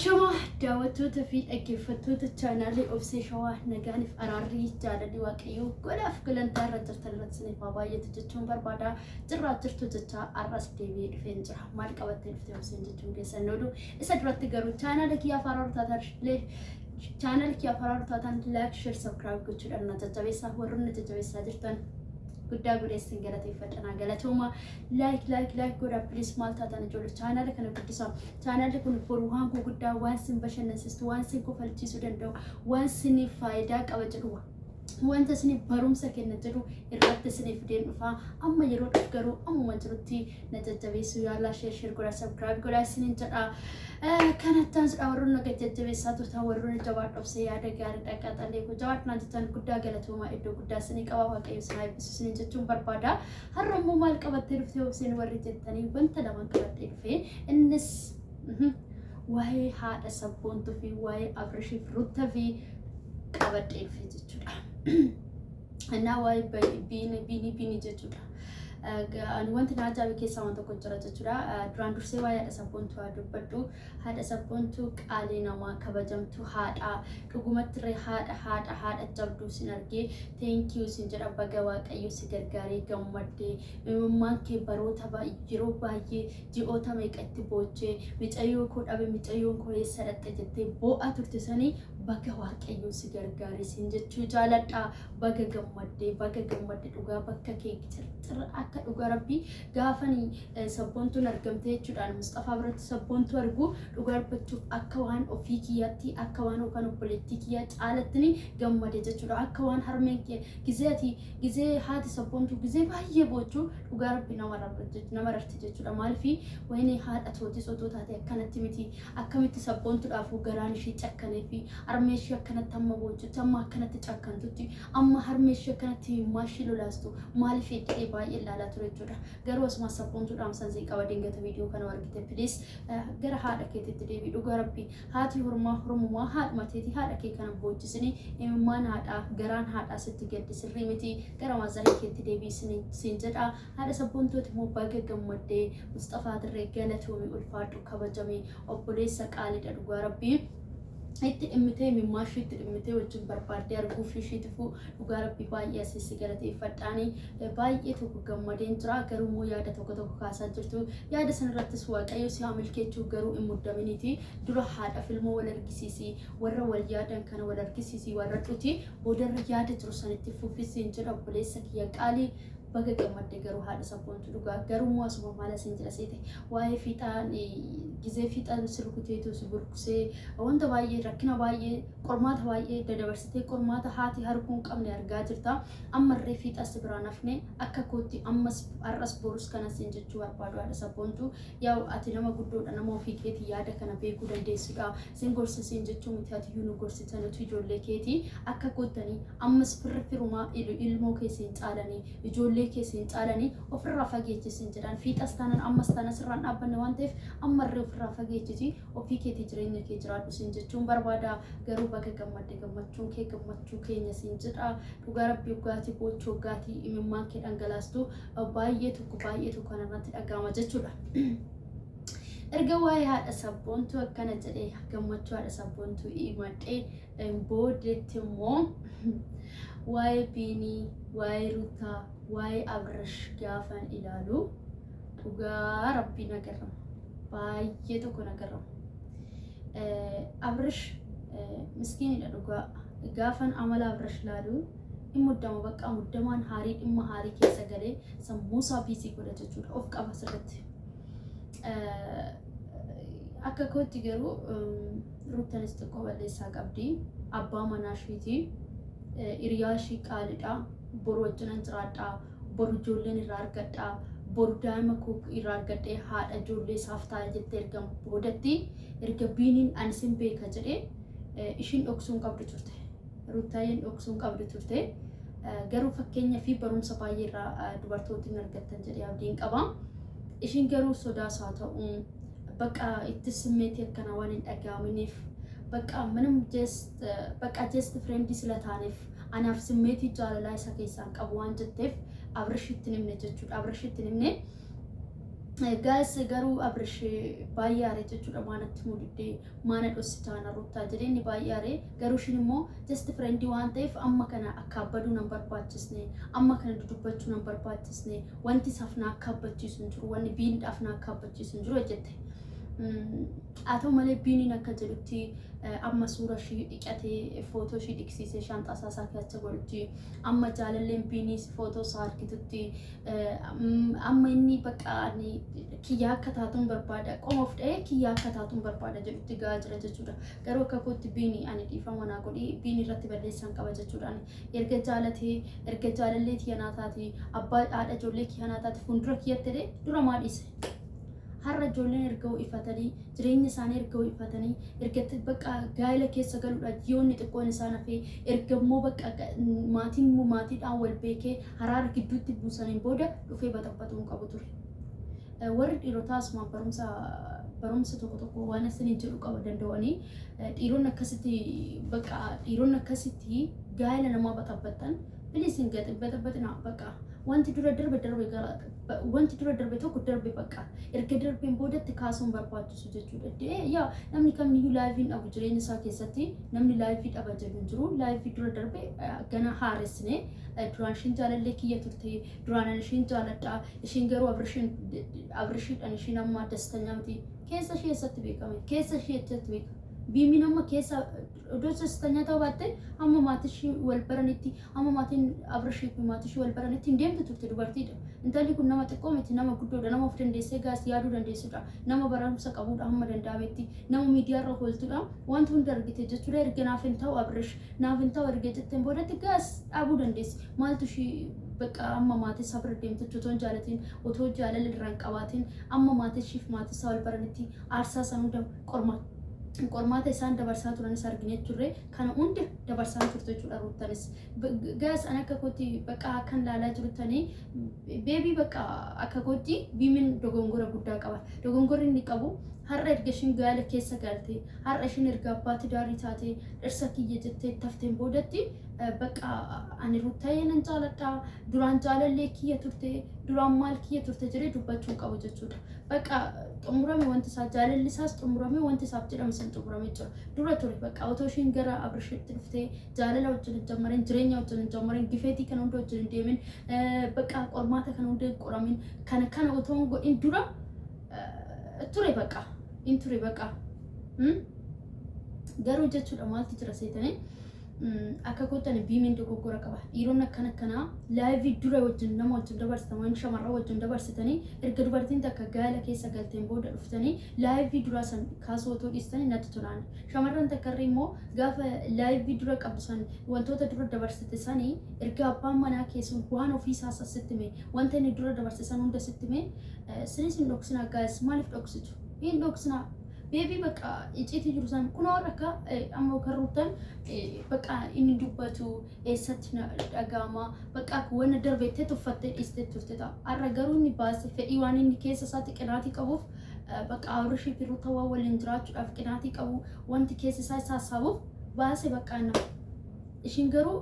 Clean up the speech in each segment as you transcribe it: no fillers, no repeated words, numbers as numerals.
Ashamaa daawwattoota fi dhaggeeffattoota chaanaalii Obsee Shawaa, nagaaniif araarrii jaalalli Waaqayyoo godhaaf gulantaa irra jirtan irratti isiniif haa baay'atu jechuun barbaada. Jirraa jirtu jechaa har'as deebi'ee dhufeen jira. Maal qabattee dhufte Obseen jechuun keessan oolu. Isa duratti garuu chaanaala kiyyaa afaan taatan chaanaala kiyyaa afaan taatan like, share, subscribe gochuudhaan na jajjabeessaa. Warroonni na jajjabeessaa jirtan guddaa godheessin galateeffadha, galatooma. Like, like, like godhaa please. Maal taatan ijoollee? Chaanaala kana guddisaa. Chaanaalli kun boru waan gurguddaa, waan sin bashannansiistu, waan sin kofalchiisuu danda'u, waan siniif faayidaa qaba jedhu, wanta isiniif barumsa kenna jedhu irratti isiniif fideen dhufaa. Amma yeroo dhufu garuu ammuma jirutti na jajjabeessuu yaalaa, share, share godhaa, subscribe godhaa isiniin jedha. Kanatti aansuudha warroonni na jajjabeessaa turtan, warroonni jabaadhu Obsee, yaada gaarii qaxalee koo, jabaadhu naan jettan, guddaa galatoomaa. Iddoo guddaa isinii qaba. Waaqayyo isin haa eebbisu isiniin jechuun barbaada. Har'a immoo maal qabattee dhuftee Obseen warri jettanii, wanta lama qabattee dhufe. Innis waa'ee haadha Sabboontuu fi waa'ee Abrishiif Rutta fi qabadhee dhufe jechuudha. Innaa waa'ee biini biini biini jechuudha. Ani wanti na ajaa'ibe keessaa waan tokko jira jechuudha. Duraan dursee waa'ee haadha Sabboontuu haa dubbadhu. Haadha Sabboontuu qaalii namaa, kabajamtuu haadha, dhugumatti illee haadha haadha haadha jabduu sin argee, thank you sin jedha. Baga Waaqayyo si gargaaree gammaddee. Imimmaan kee baroota yeroo baay'ee ji'oota meeqa itti boochee, micayyoo koo dhabe, micayyoon koo eessa dhaqxe jettee boo'aa turte sanii, baga Waaqayyo si gargaare sin jechuu jaaladha. Baga gammaddee, baga gammadde dhugaa. Bakka kee circir akka dhugaa Rabbii gaafanii Sabboontuun argamte jechuudhaan Mustafaa biratti Sabboontuu argu, dhugaa dubbachuuf akka waan ofii kiyyaatti, akka waan yookaan obboleettii kiyyaa caalattini gammade jechuudha. Akka waan harmeen kee gizee ati gizee haati Sabboontuu gizee baay'ee boochuu, dhugaa Rabbi nama rarti jechuudha. Maaliif wayini haadha tootis otoo taate akkanatti miti. Akkamitti Sabboontuudhaafuu garaan ishii cakkanee fi harmee ishii akkanatti amma boochutti, amma akkanatti cakkantutti, amma harmee ishii akkanatti himmaa ishii lolaastu maaliif jedhee baay'ee ilaalaa ture jechuudha. Garuu asuma Sabboontuu dhaamsan sii qaba. Dingata viidiyoo kana argite, please gara haadha keetitti deebi. Dhugaa Rabbi, haati hormaa hormumaa haadhuma teeti. Haadha kee kana boochisini. Imimmaan haadhaa, garaan haadhaa sitti gaddi sirrii miti. Gara maazarii keetti deebii siin jedha. Haadha Sabboontuuti immoo baga gammaddee. Mustafaa Dirree, galatoomi, ulfaadhu, kabajame, obboleessa qaaliidha. Dhugaa Rabbii itti dhimmitee, imimmaa ishii itti dhimmitee wajjin barbaaddee arguuf ishiitifuu dhugaa Rabbii baay'ee asii si galateeffadhaani. Baay'ee tokko gammadeen jira. Garuu immoo yaada tokko tokko kaasaa jirtu. Yaada sanarrattis Waaqayyo si haa milkeechuu. Garuu hin muddaminiiti dura haadha filmoo wal argisiisi, warra wal yaadan kana wal argisiisi, warra dhuti boodarra yaada jiru sanitti fuffisiin jedha. Obboleessa kiyya qaalii, baga gammadde. Garuu haadha Sabboontu dhugaa garuu immoo asuma maal asiin jedha seete? Waa'ee fiixaan, gizee fiixaan si rukuteetu si burkusee, wanta baay'ee, rakkina baay'ee, qormaata baay'ee dadabarsitee, qormaata haati arguu hin qabne argaa jirta. Ammarree fiixaa si biraan hafne. Akka kootti ammas har'as borus kana siin jechuu barbaadu, haadha Sabboontu, yaa'u ati nama guddoodha, nama ofii keetii yaada kana beekuu dandeessudha. Sin gorsa siin jechuu miti, ati iyyuu nu gorsita nuti ijoollee keetii. Akka koottanii ammas firri firumaa ilmoo keessi hin caalanii, ijoollee keessa hin caalanii, ofirraa fageechisiin jedhaan. Fiixas taanaan ammas taanaan sirraan dhaabbanne waan ta'eef, ammarree ofirraa fageechisi, ofii keetii jireenya kee jiraadhu siin jechuun barbaada. Garuu baga gammadde, gammachuun kee gammachuu keenya siin jedha. Dhugaa Rabbii dhugaatii boochuu, dhugaatii imimmaan kee dhangalaastu baay'ee tokko baay'ee tokko kanarratti dhaga'ama jechuudha. Erga waa'ee haadha Sabboontuu akkana jedhee, gammachuu haadha Sabboontuu himadhee boodetti immoo waa'ee Biinii, waa'ee Rutaa, waa'ee Abrash gaafan ilaalu, dhugaa Rabbii nagarrama. Baay'ee tokko nagarrama. Abrash miskiinidha dhugaa. Gaafan amala Abrash ilaalu in muddama, bakka muddamaan haarii dhimma haarii keessa galee sammuu isaa busy godha jechuudha. Of qaba sirriitti. Akka kootti garuu Ruttanis xiqqoo balleessaa qabdi. Abbaa manaa ishiiti. Hiriyaa ishii qaaliidha. Boru wajjinan jiraadha. Boru ijoolleen irraa argadha. Boru daa'ima koo irraa argadhee haadha ijoollee isaaf ta'a jettee erga boodatti, erga Biiniin ani sin beeka jedhee, ishiin dhoksuu hin qabdu turte. Ruttaayyeen dhoksuu hin qabdu turte. Garuu fakkeenya fi barumsa baay'ee irraa dubartootni argattan jedhee abdiin qaba. Ishiin garuu sodaas haa ta'u, bakka itti simmeetii akkanaa waan hin dhaga'aminiif, bakka ምንም just bakka just friend sila taaneef anaaf simmeetii jaalalaa isa keessaan qabu waan jetteef Abrishitti himne jechuudha. Abrishitti himne. Guys, garuu Abrish baay'ee aaree jechuudha. Maanatti mudiddee maana dhossitaa na Ruuttaa jedhee inni baay'ee aaree. Garuu ishiin immoo just friend waan ta'eef amma kana akka abbaduu nan barbaachisne, amma kana dudubbachuu nan barbaachisne, wanti isaaf na akka abbachiisu hin jiru, wanni biindhaaf na akka abbachiisu hin jiru jette. Haa ta'u malee, Biiniin akka jedhutti amma suura ishii dhiqatee, footoo ishii dhiqsiisee shaanxaa isaa keessa godhutti, amma jaalalleen Biiniis footoo isaa argitutti, amma inni bakka kiyyaa akka taatuun barbaada, qoma of dha'ee kiyyaa akka taatuun barbaada jedhutti gahaa jira jechuudha. Garuu akka kootti Biinii, ani dhiifama naa godhii, Biinii irratti balleessaan qaba jechuudha. Erga jaalatee, erga jaalallee kiyya taate, abbaa haadha ijoollee kiyya taate, fuuldura kiyyatti jedhee dura maa dhiise? Har'a ijoolleen erga ho'ifatanii, jireenya isaanii erga ho'ifatanii, erga bakka gaa'ela keessa galuudha ji'oonni xiqqoon isaan hafee, erga immoo bakka maatiin maatiidhaan wal beekee haraara gidduutti buusaniin booda dhufee baxaxatuu qabu ture. Warri dhiirotaa asumaan barumsa tokko tokko waan isiniin jedhu qaba danda'anii, dhiironni akkasitti bakka dhiironni akkasitti gaa'ela namaa baxaxaxan, please hin baxaxaxinaa. Bakka wanti dura darbe darbe, wanti dura darbe tokko darbe, bakka erga darbeen boodatti kaasuun barbaachisu jechuudha. Yaa, namni kamiyyuu life dhabu jireenya isaa keessatti, namni life dhaba jedhu hin jiru. Life dura darbe gana haaressine, duraan ishiin jaalallee kiyya turte, duraan ishiin jaaladha, ishiin garuu Abrishiidhaan ishiin amma dastanyaa miti. Keessa ishee eessatti beekame? Keessa ishee eessatti beekame? Biimiin amma keessa iddoo dastanyaa ta'uu baatte, amma maatii ishii wal baranitti, amma maatiin Abrishii fi maatii ishii wal baranitti hin deemtu turte. Dubartiidha. Intalli kun nama xiqqoo miti, nama guddoodha, nama of dandeessee gaas yaaduu dandeessudha, nama barumsa qabudha, hamma danda'ametti nama miidiyaarra ooltudha, wanta hunda argite jechuudha. Erga naaf hin ta'u Abrish, naaf hin ta'u erga jetteen boodatti gaas dhaabuu dandeessi. Maaltu ishii bakka amma maatii isaa bira deemtu otoo hin jaalatiin, otoo jaalala irraa hin qabaatin, amma maatii ishiif maatii isaa wal baranitti aarsaa san hunda, qormaata isaan dabarsaa turanis argine turre, kana hunda dabarsaa turte jechuudha Ruuttanis. Gaas an akka kootti bakka akkan laalaa jirtanii beebii, bakka akka kootti Biimiin dogongora guddaa qaba. Dogongorri inni qabu, har'a erga ishiin gaala keessa galte, har'a ishiin erga abbaa tidaarii taate, dhirsa kiyya jettee tafteen boodatti, bakka ani Ruuttaayee nan jaaladha, duraan jaalallee kiyya turte, duraan maal kiyya turte jedhee dubbachuu qabu jechuudha. Bakka xumurame wanti isaa, jaalalli isaas xumurame, wanti isaaf jedhame sun xumurame jira. Dura ture bakka otoo ishiin gara Abrishitti dhuftee jaalala wajjin hin jammarin, jireenya wajjin hin jammarin, gifeetii kana hunda wajjin hin deemin, bakka qormaata kana hunda hin qoramin, kana kana otoo hin godhin dura ture, bakka hin ture bakka. Garuu jechuudha, maaltu jira seetanii, akka kootan Biimiin dogoggora qaba. Dhiironni akkana akkanaa life dura wajjin nama wajjin dabarsitan, waan shamarran wajjin dabarsitanii, erga dubartiin takka gaala keessa galteen booda dhuftanii life duraa san kaasuu otoo dhiistanii natti tolaan. Shamarran takka irra immoo gaafa life dura qabdu san, wantoota dura dabarsite sanii, erga abbaan manaa keessun waan ofii isaa sitti hime, wanta inni dura dabarse san hunda sitti hime, sinis hin dhoksinaa guys. Maaliif dhoksitu? Hin dhoksinaa. Beebii bakka icciitii jiru san kunoo akka amma kan Ruuttan bakka inni dubbatu eessatti dhaga'ama? Bakka wanna darbeettee tuffattee dhiistee turte ta'a. Har'a garuu inni baase fedhii waan inni keessa isaatti qinaatii qabuuf, bakka Abrishii fi Ruutta waan waliin jiraachuudhaaf qinaatii qabu, wanti keessa isaa sassaabuuf baase bakka inni. Ishiin garuu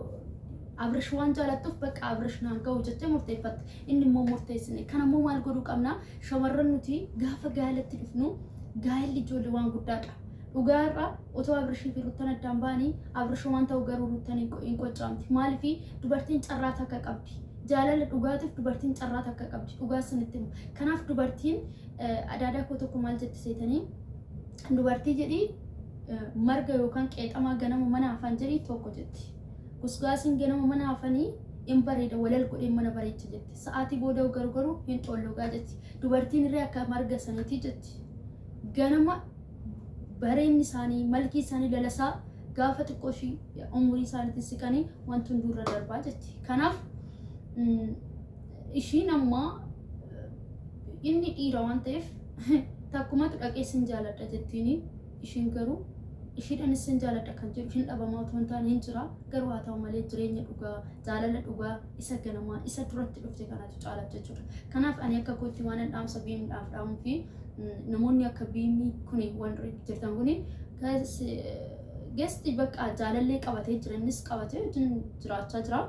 Abrish waan jaalattuuf bakka Abrish naan ga'u jettee murteeffatte. Inni immoo murteessine. Kana immoo maal godhuu qabna? Shamarran nuti gaafa gaa'elatti dhufnu, gaa'elli ijoollee waan guddaadha. Dhugaarra otoo Abrishii fi Ruuttan addaan ba'anii, Abrish waan ta'u garuu Ruuttan hin qoccaamti. Maaliif? Dubartiin carraa takka qabdi. Jaalala dhugaatiif dubartiin carraa takka qabdi. Dhugaa sinitti himu. Kanaaf dubartiin, adaadaa koo tokko maal jetti seetanii, dubartii jedhii marga yookaan qeexamaa ganama mana hafan jedhii tokko jetti. Gusgaasiin ganama mana hafanii hin bareeda, walal godhee mana bareecha jetti. Sa'aatii booda garuu hin xollogaa jetti. Dubartiin irree akka marga saniitii jetti. Ganama bareenni isaanii, malkii isaanii lalasaa, gaafa xiqqoo ishii umurii isaaniitti siqanii wanti hunduu irra darbaa jetti. Kanaaf ishiin amma inni dhiira waan ta'eef takkumatu dhaqee sin jaaladha jettiini. Ishiin garuu ishiidhanis sin jaaladha kan jedhu ishiin dhabamaa otoo hin taane hin jira. Garuu haa ta'u malee, jireenya dhugaa, jaalala dhugaa isa ganamaa isa duratti dhufte kanatu caala jechuudha. Kanaaf ani akka kootti waan dhaamsa Biimiidhaaf dhaamuu fi namoonni akka Biimii kuni waan jirtan kuni geesti bakka jaalallee qabatee jira, innis qabatee wajjin jiraachaa jira.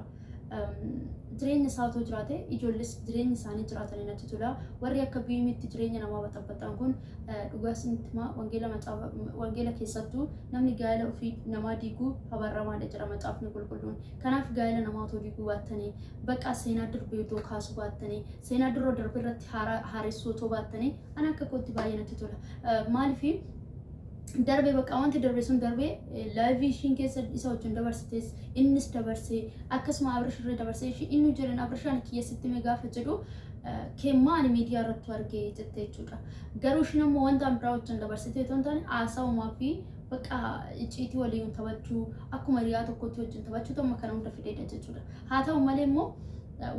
Jireenya isaa otoo jiraate ijoolles jireenya isaanii jiraatanii natti tola. Warri akka biimitti jireenya namaa baxabaxan kun dhugaa isinitti himaa wangeela macaafa wangeela keessattuu namni gaa'ela ofii namaa diiguu abaaramaadha jedha macaafni qulqulluun. Kanaaf gaa'ela namaa otoo diiguu baattanii bakka seenaa darbee otoo kaasuu baattanii seenaa duroo darbe irratti haaressuu otoo baattanii ana akka kootti baay'ee natti tola. Maaliif darbe bakka wanti darbe sun darbe life ishiin keessa isa wajjin dabarsites innis dabarsee akkasuma Abrish irra dabarsee ishii inni jedhan Abrishaan kiyyasitti mee gaafa jedhu keemmaa ani miidiyaa irratti argee jette jechuudha. Garuu ishiin ammoo wanta biraa wajjin dabarsitee otoo hin taane haasa'umaa fi bakka icciitii waliin taphachuu akkuma hiriyaa tokkotti wajjin taphachuu amma kana hunda fideedha jechuudha. Haa ta'u malee immoo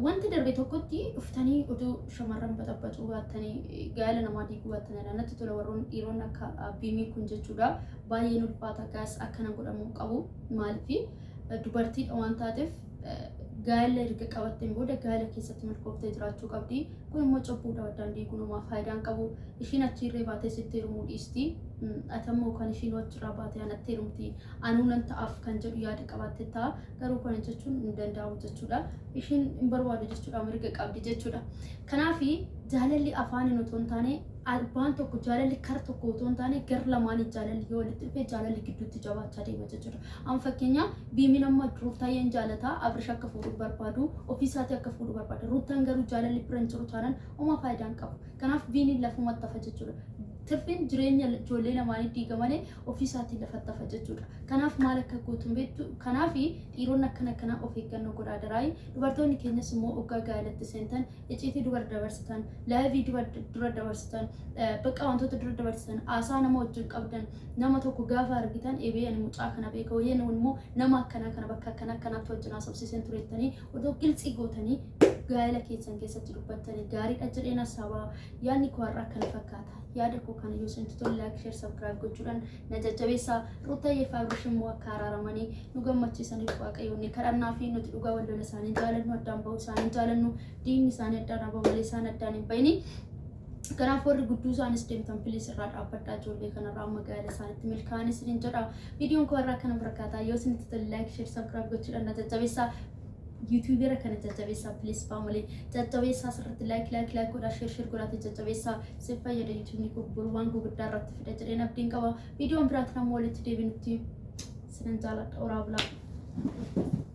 wanti darbe tokkotti dhuftanii utuu shamarran baxabaxuu baattanii gaa'ela namaa diiguu baattanii natti tola warroon dhiironni akka biimii kun jechuudha. Baay'een ulfaata gaas akkana godhamuu qabu maaliif dubartiidha waan taateef gaa'ela erga qabatteen booda gaa'ela keessatti milkooftee jiraachuu qabdi. Kun immoo cubbuudha waddaan diiguun homaa faayidaan qabu. Ishiin achiirree baatee sitti heerumuu dhiisti. Ati ammoo kan ishiin achirraa baatee anatti heerumti. Anuu nan ta'aaf kan jedhu yaada qabaattee ta'a. Garuu kana jechuun hin danda'amu jechuudha. Ishiin hin barbaadu jechuudha mirga qabdi jechuudha. Kanaaf jaalalli afaaniin otoo hin taane abbaan tokko jaalalli kar tokko otoo hin taane gar lamaanii jaalalli yoo walitti dhufe jaalalli gidduutti jabaachaa deema jechuudha. Amma fakkeenya biimiin amma Ruuttaayyeen jaalataa Abrish akka fuudhu barbaadu ofii isaatii akka fuudhu barbaada. Ruuttaan garuu jaalalli bira hin jiru taanaan homaa faayidaa hin qabu. Kanaaf biiniin lafumatti hafa jechuudha. Tirfiin jireenya ijoollee lamaanii diiga malee ofii isaatiin lafatti hafa jechuudha. Kanaaf maal akka gootu hin beektu. Kanaaf dhiironni akkana akkanaa of eeggannoo godhaa daraayi. Dubartoonni keenyas immoo oggaa gaa'elatti seentan icciitii dubara dabarsitan, live dura dabarsitan, bakka wantoota dura dabarsitan, haasaa nama wajjin qabdan, nama tokko gaafa argitan eebee ani mucaa kana beeka wayii immoo nama akkanaa kana bakka akkana akkanaatti wajjin haasofsiisan turettanii otoo gilxii gootanii gaa'ela keessan keessatti dubbattanii gaariidha jedheen hasaabaa. Yaadni koo har'aa kana fakkaata. Yaada koo kana yoo isinitti tole like, share, subscribe gochuudhaan na jajjabeessaa. Ruuttayyee fi Abrish immoo akka araaramanii nu gammachiisaniif Waaqayyoon ni kadhannaa fi nuti dhugaa wal lola isaanii jaalannu addaan bahuu isaanii jaalannu diinni isaanii addaan haa bahu malee isaan addaan hin bahini. Kanaaf warri gudduu isaanis deemtan please irraa dhaabbadhaa ijoollee kanarraa amma gaa'ela isaaniitti milkaa'anii isiniin jedha. Viidiyoon koo har'aa kana fakkaata. Yoo isinitti tole like, share, subscribe gochuudhaan na jajjabeessaa. YouTuber kana jajjabeessaa please family jajjabeessaa sirriitti like like like godhaa share share godhaati jajjabeessaa si fayyada YouTubeni koo boru waan gurguddaa irratti fida jedheen abdiin qaba. Viidiyoon biraatiin ammoo walitti deebinutti sinan jaaladha oraa bulaa.